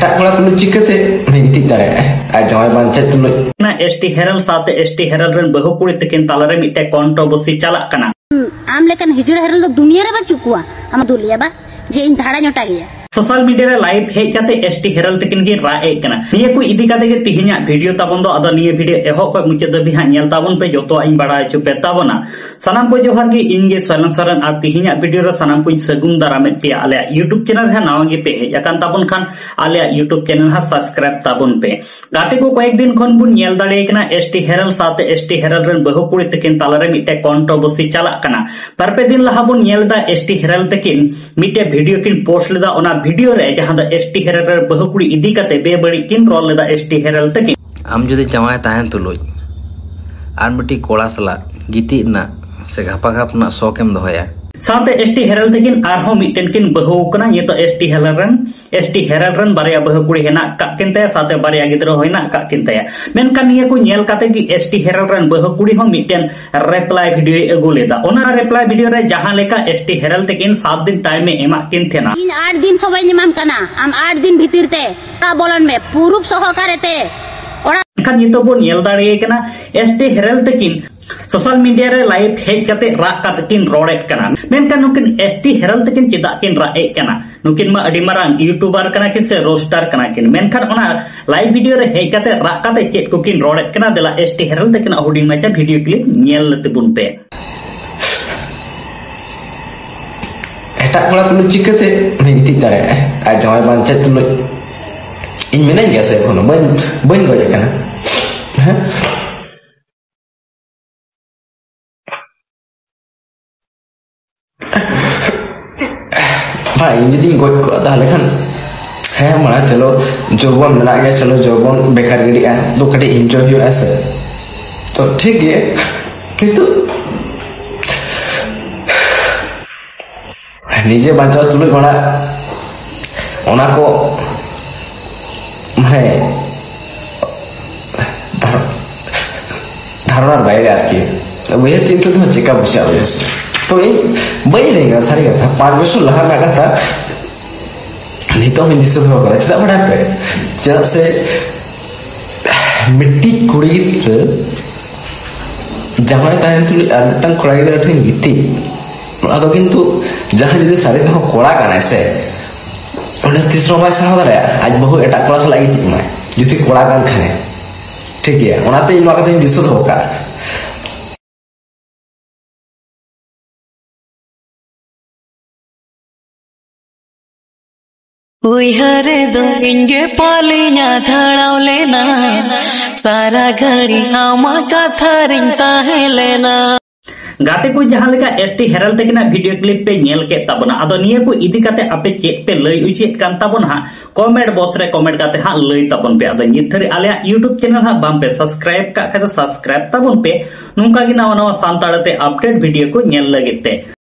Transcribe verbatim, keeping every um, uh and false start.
ᱮᱴᱟᱜ ᱠᱚᱲᱟ ᱛᱩᱞᱩᱡ ᱪᱤᱠᱟᱹᱛᱮ ᱩᱱᱤ ᱜᱤᱛᱤᱡ ᱫᱟᱲᱮᱭᱟᱜᱼᱟᱭ? ᱟᱡ ᱡᱟᱶᱟᱭ ᱵᱟᱧᱪᱟᱣ ᱛᱩᱞᱩᱡ᱾ ᱮᱥ ᱴᱤ ᱦᱮᱨᱮᱞ ᱥᱟᱶᱛᱮ ᱮᱥ ᱴᱤ ᱦᱮᱨᱮᱞ ᱨᱮᱱ ᱵᱟᱹᱦᱩ ᱠᱩᱲᱤ ᱛᱟᱹᱠᱤᱱ ᱛᱟᱞᱟᱨᱮ ᱢᱤᱫᱴᱮᱡ ᱠᱚᱱᱴᱨᱳᱵᱚᱨᱥᱤ ᱪᱟᱞᱟᱜ ᱠᱟᱱᱟ᱾ ᱟᱢ ᱞᱮᱠᱟᱱ ᱦᱤᱡᱲᱟᱹ ᱦᱮᱨᱮᱞ ᱫᱚ ᱫᱩᱱᱤᱭᱟᱹ ᱨᱮ ᱵᱟᱹᱪᱩᱜ ᱠᱚᱣᱟ᱾ ᱟᱢ ᱫᱩᱞᱤᱭᱟ ᱵᱟ ᱡᱮ ᱤᱧ ᱫᱷᱟᱲᱟ ᱧᱚᱴᱟ ᱜᱮᱭᱟ᱾ ᱥᱳᱥᱟᱞ ᱢᱤᱰᱤᱭᱟ ᱨᱮ ᱞᱟᱭᱤᱵᱷ ᱦᱮᱡ ᱠᱟᱛᱮ ᱮᱥ ᱴᱤ ᱦᱮᱨᱮᱞ ᱛᱟᱹᱠᱤᱱ ᱠᱤᱱ ᱨᱟᱜ ᱮᱫ ᱠᱟᱱᱟ᱾ ᱱᱤᱭᱟᱹ ᱠᱚ ᱤᱫᱤ ᱠᱟᱛᱮ ᱜᱮ ᱛᱤᱦᱤᱧᱟᱜ ᱵᱷᱤᱰᱤᱭᱳ ᱛᱟᱵᱚᱱ ᱫᱚ᱾ ᱟᱫᱚ ᱱᱤᱭᱟᱹ ᱵᱷᱤᱰᱤᱭᱳ ᱮᱦᱚᱵ ᱠᱷᱚᱱ ᱢᱩᱪᱟᱹᱫ ᱫᱷᱟᱹᱵᱤᱡ ᱦᱟᱸᱜ ᱧᱮᱞ ᱛᱟᱵᱚᱱ ᱯᱮ, ᱡᱚᱛᱚᱣᱟᱜ ᱤᱧ ᱵᱟᱲᱟᱭ ᱦᱚᱪᱚ ᱯᱮ ᱛᱟᱵᱚᱱᱟ᱾ ᱥᱟᱱᱟᱢ ᱠᱚ ᱡᱚᱦᱟᱨ ᱜᱮ, ᱤᱧ ᱜᱮ ᱥᱚᱭᱞᱚᱱ ᱥᱚᱨᱮᱱ᱾ ᱟᱨ ᱛᱤᱦᱤᱧᱟᱜ ᱵᱷᱤᱰᱤᱭᱳ ᱨᱮ ᱥᱟᱱᱟᱢ ᱠᱚᱧ ᱥᱟᱹᱜᱩᱱ ᱫᱟᱨᱟᱢᱮᱫ ᱯᱮᱭᱟ᱾ ᱟᱞᱮᱭᱟᱜ YouTube ᱪᱮᱱᱮᱞ ᱨᱮ ᱱᱟᱣᱟ ᱜᱮ ᱯᱮ ᱦᱮᱡ ᱟᱠᱟᱱ ᱛᱟᱵᱚᱱ ᱠᱷᱟᱱ, ᱟᱞᱮᱭᱟᱜ YouTube ᱪᱮᱱᱮᱞ ᱦᱟᱸᱜ ᱥᱟᱵᱥᱠᱨᱟᱭᱤᱵ ᱛᱟᱵᱚᱱ ᱯᱮ᱾ ᱜᱟᱛᱮ ᱠᱚ, ᱠᱚᱭᱮᱠ ᱫᱤᱱ ᱠᱷᱚᱱ ᱵᱚᱱ ᱧᱮᱞ ᱫᱟᱲᱮᱭᱟᱜ ᱠᱟᱱᱟ ᱮᱥ ᱴᱤ ᱦᱮᱨᱮᱞ ᱥᱟᱶᱛᱮ ᱮᱥ ᱴᱤ ᱦᱮᱨᱮᱞ ᱨᱮᱱ ᱵᱟᱹᱦᱩ ᱠᱩᱲᱤ ᱛᱟᱹᱠᱤᱱ ᱛᱟᱞᱟᱨᱮ ᱢᱤᱫᱴᱮᱡ ᱠᱚᱱᱴᱨᱳᱵᱚᱨᱥᱤ ᱪᱟᱞᱟᱜ ᱠᱟᱱᱟ᱾ ᱵᱟᱨ ᱯᱮ ᱫᱤᱱ ᱞᱟᱦᱟ ᱵᱚᱱ ᱧᱮᱞ ᱮᱫᱟ ᱮᱥ ᱴᱤ ᱦᱮᱨᱮᱞ ᱛᱟᱹᱠᱤᱱ ᱢᱤᱫᱴᱮᱡ ᱵᱷᱤᱰᱤᱭᱳ ᱠᱤᱱ ᱯᱳᱥᱴ ᱞᱮᱫᱟ᱾ ᱚᱱᱟ ᱵᱷᱤᱰᱤᱭᱳ ᱨᱮ ᱡᱟᱦᱟᱸ ᱫᱚ ᱮᱥ ᱴᱤ ᱦᱮᱨᱮᱞ ᱨᱮᱱ ᱵᱟᱹᱦᱩ ᱠᱩᱲᱤ ᱤᱫᱤ ᱠᱟᱛᱮ ᱵᱮᱵᱟᱹᱲᱤᱡ ᱠᱤᱱ ᱨᱚᱲ ᱞᱮᱫᱟ ᱮᱥ ᱴᱤ ᱦᱮᱨᱮᱞ ᱛᱟᱹᱠᱤᱱ᱾ ᱟᱢ ᱡᱩᱫᱤ ᱡᱟᱶᱟᱭ ᱛᱟᱦᱮᱱ ᱛᱩᱞᱩᱡ ᱟᱨ ᱢᱤᱫᱴᱤᱡ ᱠᱚᱲᱟ ᱥᱟᱞᱟᱜ ᱜᱤᱛᱤᱡ ᱨᱮᱱᱟᱜ ᱥᱮ ᱜᱷᱟᱯᱟᱜᱷᱟᱯ ᱨᱮᱱᱟᱜ ᱥᱚᱠ ᱮᱢ ᱫᱚᱦᱚᱭᱟ᱾ ᱥᱟᱶᱛᱮ ᱮᱥ ᱴᱤ ᱦᱮᱨᱮᱞ ᱛᱟᱹᱠᱤᱱ ᱟᱨᱦᱚᱸ ᱢᱤᱫᱴᱮᱱ ᱠᱤᱱ ᱵᱟᱹᱦᱩ ᱠᱟᱱᱟ᱾ ᱱᱤᱛᱚᱜ ᱮᱥ ᱴᱤ ᱦᱮᱨᱮᱞ ᱨᱮᱱ, ᱮᱥ ᱴᱤ ᱦᱮᱨᱮᱞ ᱨᱮᱱ ᱵᱟᱨᱭᱟ ᱵᱟᱹᱦᱩ ᱠᱩᱲᱤ ᱦᱮᱱᱟᱜ ᱠᱟᱜ ᱠᱤᱱ ᱛᱟᱭᱟ, ᱥᱟᱶᱛᱮ ᱵᱟᱨᱭᱟ ᱜᱤᱫᱽᱨᱟᱹ ᱦᱚᱸ ᱦᱮᱱᱟᱜ ᱠᱟᱜ ᱠᱤᱱ ᱛᱟᱭᱟ᱾ ᱢᱮᱱᱠᱷᱟᱱ ᱱᱤᱭᱟᱹ ᱠᱚ ᱧᱮᱞ ᱠᱟᱛᱮ ᱜᱮ ᱮᱥ ᱴᱤ ᱦᱮᱨᱮᱞ ᱨᱮᱱ ᱵᱟᱹᱦᱩ ᱠᱩᱲᱤ ᱦᱚᱸ ᱢᱤᱫᱴᱮᱱ ᱨᱤᱯᱞᱟᱭ ᱵᱷᱤᱰᱤᱭᱳᱭ ᱟᱹᱜᱩ ᱞᱮᱫᱟ᱾ ᱚᱱᱟ ᱨᱤᱯᱞᱟᱭ ᱵᱷᱤᱰᱤᱭᱳ ᱨᱮ ᱡᱟᱦᱟᱸ ᱞᱮᱠᱟ ᱮᱥ ᱴᱤ ᱦᱮᱨᱮᱞ ᱛᱟᱹᱠᱤᱱ ᱥᱟᱛ ᱫᱤᱱ ᱴᱟᱭᱤᱢ ᱮ ᱮᱢᱟᱜ ᱠᱤᱱ ᱛᱟᱦᱮᱱᱟ᱾ ᱤᱧ ᱟᱴ ᱫᱤᱱ ᱥᱚᱢᱚᱭ ᱤᱧ ᱮᱢᱟᱢ ᱠᱟᱱᱟ, ᱟᱢ ᱟᱴ ᱫᱤᱱ ᱵᱷᱤᱛᱤᱨ ᱛᱮ ᱚᱲᱟᱜ ᱵᱚᱞᱚᱱ ᱢᱮ, ᱯᱩᱨᱩᱯ ᱥᱚᱦᱚᱠᱟᱨᱮ ᱛᱮ ᱚᱲᱟᱜ᱾ ᱮᱱᱠᱷᱟᱱ ᱱᱤᱛᱚᱜ ᱵᱚᱱ ᱧᱮᱞ ᱫᱟᱲᱮᱭᱟᱭ ᱠᱟᱱᱟ ᱮᱥ ᱴᱤ ᱦᱮᱨᱮᱞ ᱛᱟᱹᱠᱤᱱ ᱥᱳᱥᱟᱞ ᱢᱤᱰᱤᱭᱟ ᱨᱮ ᱞᱟᱭᱤᱵᱷ ᱦᱮᱡ ᱠᱟᱛᱮ ᱨᱟᱜ ᱠᱟᱛᱮ ᱠᱤᱱ ᱨᱚᱲᱮᱫ ᱠᱟᱱᱟ᱾ ᱢᱮᱱᱠᱷᱟᱱ ᱱᱩᱠᱤᱱ ᱮᱥ ᱴᱤ ᱦᱮᱨᱮᱞ ᱛᱟᱹᱠᱤᱱ ᱪᱮᱫᱟᱜ ᱠᱤᱱ ᱨᱟᱜ ᱮᱫ ᱠᱟᱱᱟ? ᱱᱩᱠᱤᱱ ᱢᱟ ᱟᱹᱰᱤ ᱢᱟᱨᱟᱝ ᱤᱭᱩᱴᱩᱵᱟᱨ ᱠᱟᱱᱟ ᱠᱤᱱ ᱥᱮ ᱨᱳᱥᱴᱟᱨ ᱠᱟᱱᱟ ᱠᱤᱱ, ᱢᱮᱱᱠᱷᱟᱱ ᱚᱱᱟ ᱞᱟᱭᱤᱵᱷ ᱵᱷᱤᱰᱤᱭᱳ ᱨᱮ ᱦᱮᱡ ᱠᱟᱛᱮ ᱨᱟᱜ ᱠᱟᱛᱮ ᱪᱮᱫ ᱠᱚᱠᱤᱱ ᱨᱚᱲᱮᱫ ᱠᱟᱱᱟ? ᱫᱮᱞᱟ ᱮᱥ ᱴᱤ ᱦᱮᱨᱮᱞ ᱛᱟᱹᱠᱤᱱᱟᱜ ᱦᱩᱰᱤᱧ ᱢᱟᱪᱷᱟ ᱵᱷᱤᱰᱤᱭᱳ ᱠᱞᱤᱯ ᱧᱮᱞ ᱛᱟᱵᱚᱱ ᱯᱮ᱾ ᱮᱴᱟᱜ ᱠᱚᱲᱟ ᱛᱩᱞᱩᱡ ᱪᱤᱠᱟᱹᱛᱮ ᱩᱱᱤ ᱜᱤᱛᱤᱡ ᱫᱟᱲᱮᱭᱟᱜᱼᱟᱭ? ᱟᱡ ᱡᱟᱶᱟᱭ ᱵᱟᱧᱪᱟᱣ ᱛᱩᱞᱩᱡ ᱤᱧ ᱢᱤᱱᱟᱹᱧ ᱜᱮᱭᱟ ᱥᱮ ᱮᱠᱷᱚᱱᱳ? ᱵᱟᱹᱧ, ᱵᱟᱹᱧ ᱜᱚᱡ ᱟᱠᱟᱱᱟ᱾ ᱦᱮᱸ? ᱵᱷᱟᱭ, ᱤᱧ ᱡᱩᱫᱤᱧ ᱜᱚᱡ ᱠᱚᱜᱼᱟ, ᱛᱟᱦᱚᱞᱮ ᱠᱷᱟᱱ, ᱦᱮᱸ, ᱢᱟᱲᱟᱝ ᱪᱚᱞᱚ, ᱡᱳᱨᱵᱚᱱ ᱢᱮᱱᱟᱜ ᱜᱮᱭᱟ, ᱪᱚᱞᱚ, ᱡᱳᱨᱵᱚᱱ ᱵᱮᱠᱟᱨ ᱜᱤᱰᱤᱜᱼᱟ, ᱫᱩ ᱠᱟᱹᱴᱤᱡ ᱤᱱᱡᱚᱭ ᱦᱩᱭᱩᱜᱼᱟ ᱥᱮ, ᱛᱚ ᱴᱷᱤᱠ ᱜᱮ, ᱠᱤᱱᱛᱩ ᱱᱤᱡᱮ ᱵᱟᱧᱪᱟᱣ ᱛᱩᱞᱩᱡ ᱢᱟᱲᱟᱝ ᱚᱱᱟ ᱠᱚ, ᱢᱟᱱᱮ, ᱫᱷᱟᱨ-, ᱫᱷᱟᱨᱚᱱᱟᱨ ᱵᱟᱭᱨᱮ ᱟᱨᱠᱤ᱾ ᱩᱭᱦᱟᱹᱨ ᱪᱤᱱᱛᱟᱹ ᱛᱮᱦᱚᱸ ᱪᱮᱠᱟ ᱵᱩᱡᱷᱟᱹᱜᱼᱟ, ᱵᱩᱡᱷᱟᱹᱣ ᱥᱮ? ᱛᱚ ᱤᱧ ᱵᱟᱹᱧ ᱞᱟᱹᱭ ᱠᱟᱫᱟ, ᱥᱟᱹᱨᱤ ᱠᱟᱛᱷᱟ, ᱯᱟᱸᱪ ᱵᱚᱪᱷᱚᱨ ᱞᱟᱦᱟ ᱨᱮᱱᱟᱜ ᱠᱟᱛᱷᱟ, ᱱᱤᱛᱚᱜ ᱦᱚᱸᱧ ᱫᱤᱥᱟᱹ ᱫᱚᱦᱚ ᱠᱟᱫᱟ᱾ ᱪᱮᱫᱟᱜ ᱵᱟᱰᱟᱭ ᱯᱮ? ᱪᱮᱫᱟᱜ ᱥᱮ ᱢᱤᱫᱴᱤᱡ ᱠᱩᱲᱤ ᱜᱤᱫᱽᱨᱟᱹ ᱡᱟᱶᱟᱭ ᱛᱟᱦᱮᱱ ᱛᱩᱞᱩᱡ ᱟᱨ ᱢᱤᱫᱴᱟᱝ ᱠᱚᱲᱟ ᱜᱤᱫᱽᱨᱟᱹ ᱴᱷᱮᱱ ᱜᱤᱛᱤᱡ, ᱱᱚᱣᱟ ᱫᱚ ᱠᱤᱱᱛᱩ ᱡᱟᱦᱟᱸᱭ ᱡᱩᱫᱤ ᱥᱟᱹᱨᱤ ᱛᱮᱦᱚᱸ ᱠᱚᱲᱟ ᱠᱟᱱᱟᱭ ᱥᱮ, ᱩᱱᱤ ᱛᱤᱥ ᱨᱮᱦᱚᱸ ᱵᱟᱭ ᱥᱟᱦᱟᱣ ᱫᱟᱲᱮᱭᱟᱜᱼᱟ ᱟᱡ ᱵᱟᱹᱦᱩ ᱮᱴᱟᱜ ᱠᱚᱲᱟ ᱥᱟᱞᱟᱜ ᱜᱤᱛᱤᱡ ᱢᱟᱭ, ᱡᱩᱫᱤ ᱠᱚᱲᱟ ᱠᱟᱱ ᱠᱷᱟᱱᱮ᱾ ᱴᱷᱤᱠ ᱜᱮᱭᱟ, ᱚᱱᱟᱛᱮ ᱤᱧ ᱱᱚᱣᱟ ᱠᱟᱛᱷᱟᱧ ᱫᱤᱥᱟᱹ ᱫᱚᱦᱚ ᱠᱟᱜᱼᱟ᱾ ᱩᱭᱦᱟᱹᱨ ᱨᱮᱫᱚ ᱤᱧ ᱜᱮ ᱯᱟᱞᱮᱧ ᱟᱫᱷᱟᱲᱟᱣ ᱞᱮᱱᱟ, ᱥᱟᱨᱟ ᱜᱷᱟᱹᱲᱤ ᱟᱢᱟᱜ ᱠᱟᱛᱷᱟ ᱨᱤᱧ ᱛᱟᱦᱮᱸ ᱞᱮᱱᱟ᱾ ᱜᱟᱛᱮ ᱠᱚ, ᱡᱟᱦᱟᱸ ᱞᱮᱠᱟ ᱮᱥ ᱴᱤ ᱦᱮᱨᱟᱞ ᱛᱟᱹᱠᱤᱱᱟᱜ ᱵᱷᱤᱰᱤᱭᱳ ᱠᱞᱤᱯ ᱯᱮ ᱧᱮᱞ ᱠᱮᱫ ᱛᱟᱵᱚᱱᱟ, ᱟᱫᱚ ᱱᱤᱭᱟᱹ ᱠᱚ ᱤᱫᱤ ᱠᱟᱛᱮ ᱟᱯᱮ ᱪᱮᱫ ᱯᱮ ᱞᱟᱹᱭ ᱚᱪᱚᱭᱮᱫ ᱠᱟᱱ ᱛᱟᱵᱚᱱᱟ ᱦᱟᱸᱜ, ᱠᱚᱢᱮᱱᱴ ᱵᱚᱠᱥ ᱨᱮ ᱠᱚᱢᱮᱱᱴ ᱠᱟᱛᱮ ᱦᱟᱸᱜ ᱞᱟᱹᱭ ᱛᱟᱵᱚᱱ ᱯᱮ᱾ ᱟᱫᱚ ᱱᱤᱛ ᱫᱷᱟᱹᱨᱤᱡ ᱟᱞᱮᱭᱟᱜ ᱭᱩᱴᱩᱵᱽ ᱪᱮᱱᱮᱞ ᱦᱟᱸᱜ ᱵᱟᱝ ᱯᱮ ᱥᱟᱵᱥᱠᱨᱟᱭᱤᱵ ᱠᱟᱜ ᱠᱷᱟᱡ ᱫᱚ ᱥᱟᱵᱥᱠᱨᱟᱭᱤᱵ ᱛᱟᱵᱚᱱ ᱯᱮ, ᱱᱚᱝᱠᱟ ᱜᱮ ᱱᱟᱣᱟ ᱱᱟᱣᱟ ᱥᱟᱱᱛᱟᱲ ᱛᱮ ᱟᱯᱰᱮᱴ ᱵᱷᱤᱰᱤᱭᱳ ᱠᱚ ᱧᱮᱞ ᱞᱟᱹᱜᱤᱫ ᱛᱮ᱾